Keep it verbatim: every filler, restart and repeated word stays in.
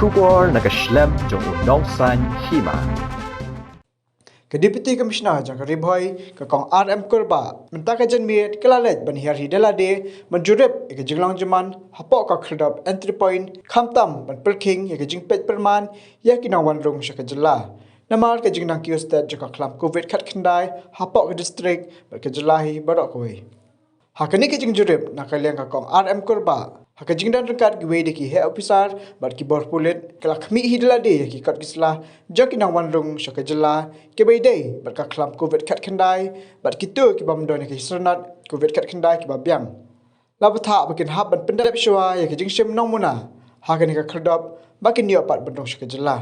Khubor na ka shlem jong u nongsan hima. Ka Deputy Commissioner jong ka Ri Bhoi, ka Kong R M Kurbah, mynta ka janmiet ka la leit ban hiar hi da lade ban jurip ïa ka jinglong jingman hapoh ka khyrdop entry point, khamtam ban pyrkhing ïa ka jingpeit pyrman ïa ki nongwan rung sha ka jylla. Namar ka jingnang kiew stet jong ka khlam covid khatkhyndai hapoh ka district bad ka jylla hi baroh kawei. Ha kane ka jingjurip na ka liang ka Kong R M Kurbah, ha ka jingdon ryngkat kiwei de ki heh ophisar bad ki bor pulit, ka la khmih hi da lade ïa ki kot ki sla jong ki nongwan rung sha ka jylla kiba ïadei bad ka khlam covid khatkhyndai bad kito ki bym don ïa ki syrnod covid khatkhyndai kiba biang. La bthah ba kin hap ban pyndep shuwa ïa ka jingshim nongmuna ha kane ka khyrdop ba kin ïoh pat ban rung sha ka jylla.